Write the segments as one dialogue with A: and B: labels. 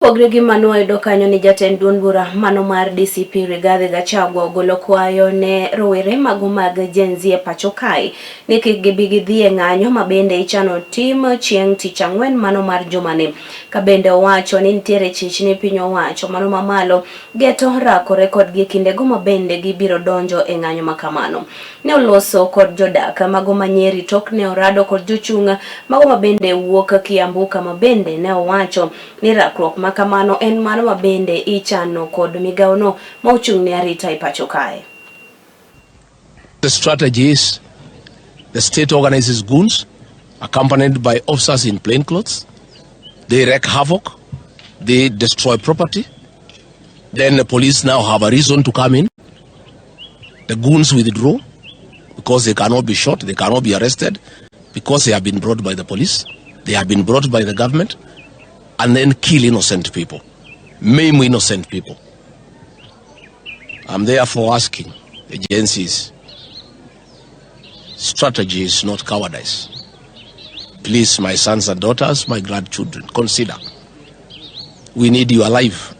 A: Pogre gi mano wayudo kanyo ni jatend duond bura mano mar DCP Rigathi Gachagua ogolo kwayo ne rowere mago mag Gen Z e pacho kae ni kik gibi gidhi e ng'anyo ma bende ichano tim chieng' tich ang'wen mano mar jumani. Ka bende owacho ni nitiere chich ni piny owacho mano mamalo geto rakore kodgi e kindego ma bende gibiro donjo e ng'anyo ma kamano. Ne oloso kod jodak mago ma Nyeri tok ne orado kod jochung' mago ma bende wuok Kiambu kama bende ne owacho ni rakruok ma kamano en mano ma bende ichano kod migawono ma ochung' ne arita e pacho kae.
B: The strategy is the state organizes goons accompanied by officers in plain clothes. They wreak havoc. They destroy property. Then the police now have a reason to come in. The goons withdraw because they cannot be shot, they cannot be arrested because they have been brought by the police, they have been brought by the government, and then kill innocent people, maim innocent people. I'm therefore asking the Gen Zs, strategy is not cowardice. Please, my sons and daughters, my grandchildren, consider. We need you alive.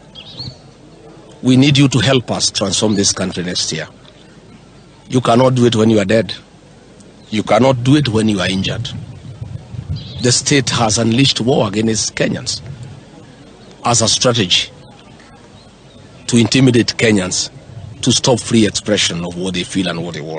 B: We need you to help us transform this country next year. You cannot do it when you are dead. You cannot do it when you are injured. The state has unleashed war against Kenyans as a strategy to intimidate Kenyans, to stop free expression of what they feel and what they want.